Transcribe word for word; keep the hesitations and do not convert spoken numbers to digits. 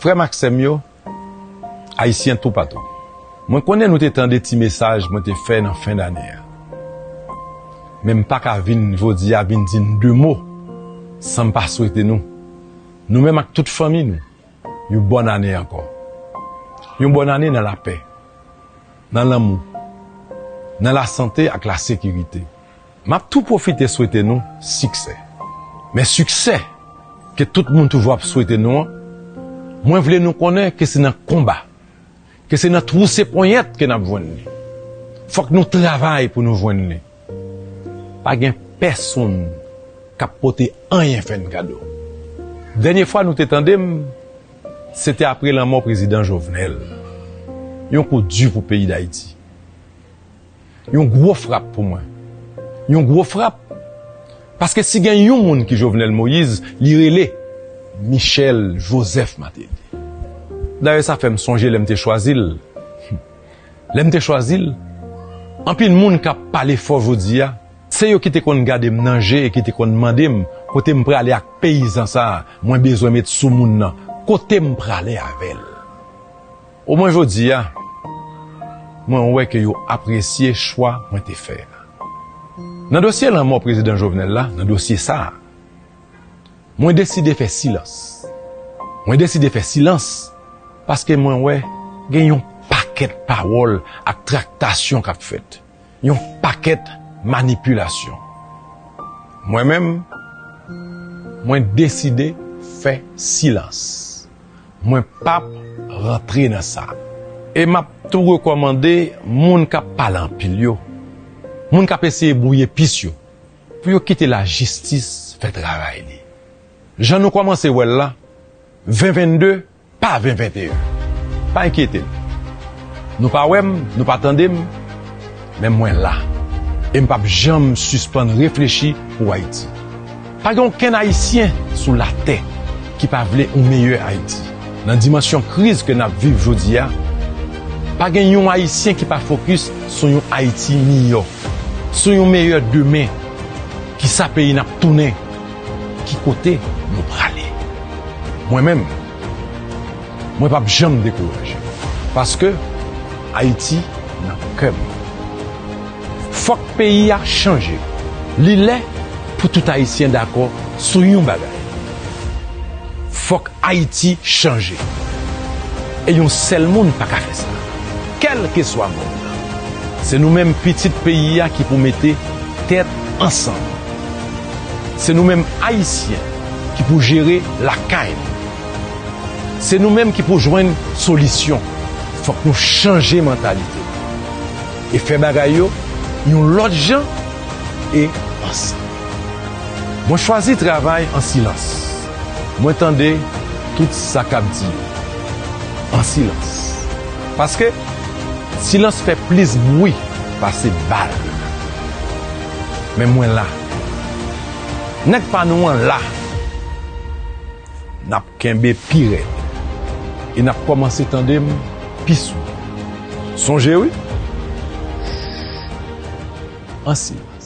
Frè m ak sè m yo, Ayisyen toupatou, mwen konnen nou te tande ti mesaj mwen te fè nan fen dane a. Men m pa ka vin jodi a vin di n de mo san m pa swete nou, nou menm ak tout fanmi nou, yon bòn ane ankò. Yon bòn ane nan lapè, nan lanmou, nan lasante ak lasekirite. M ap tou pwofite swete nou siksè. Men siksè ke tout moun toujou ap swete nou an, mwen vle nou konnen ke se nan konba, ke se nan twouse ponyèt ke n ap jwenn li. Fòk nou travay pou nou jwenn li. Pa gen pèsonn k ap pote anyen fè n kado. Dènye fwa nou te tande m, se te apre lanmò prezidan Jovenel. Yon kou di pou peyi Dayiti. Yon gwo frap pou mwen. Yon gwo frap, paske si gen yon moun ki Jovenel Moïse, li rele Michel Joseph Martelly. Dayè, sa fè m sonje lè m te chwazi l. Lè m te chwazi l, anpil moun k ap pale fò jodi a, se yo ki te konn gade m nan je e ki te konn mande m kote m prale ak peyizan sa a, mwen bezwen met sou moun nan, kote m prale avè l. Omwen jodi a, mwen wè ke yo apresye chwa mwen te fè a. Nan dosye lanmò prezidan Jovenel la, nan dosye sa a, mwen deside fè silans. Mwen deside fè silans paske mwen wè gen yon pakèt pawòl ak traktasyon k ap fèt, yon pakèt manipilasyon. Mwen menm, mwen deside fè silans. Mwen p ap rantre nan sa. E m ap tou rekòmande moun k ap pale anpil yo, moun k ap eseye bwouye pis yo, pou yo kite lajistis fè travay li. Jan nou kòmanse wè l la, ven vennde pa ven venteyen. Pa enkyete n. Nou pa wè m, nou pa tande m, men mwen la. E m p ap janm sispann reflechi pou Ayiti. Pa gen okenn Ayisyen sou latè ki pa vle yon meyè Ayiti. Nan dimansyon kriz ke n ap viv jodi a, pa gen yon Ayisyen ki pa fokis sou yon Ayiti miyò, sou yon meyè demen. Kisa peyi n ap tounen? Ki kote nou prale? Mwen menm, mwen p ap janm dekouraje, paske Ayiti nan kè m. Fòk peyi a chanje. Li lè pou tout Ayisyen dakò sou yon bagay. Fòk Ayiti chanje. E yon sèl moun pa ka fè sa, kèlkeswa moun nan. Se nou menm pitit peyi a ki pou mete tèt ansanm. Se nou menm Ayisyen ki pou jere lakay nou. Se nou menm ki pou jwenn solisyon. Fòk nou chanje mantalite e fè bagay yo yon lòt jan e ansanm. Mwen chwazi travay an silans. Mwen tande tout sa k ap di yo an silans. Paske silans fè plis bwi pase bal. Men mwen la. Nèg pa nou an la. N ap kenbe pi rèd. E n ap kòmanse tande m pi sou. Sonje wi. An silans.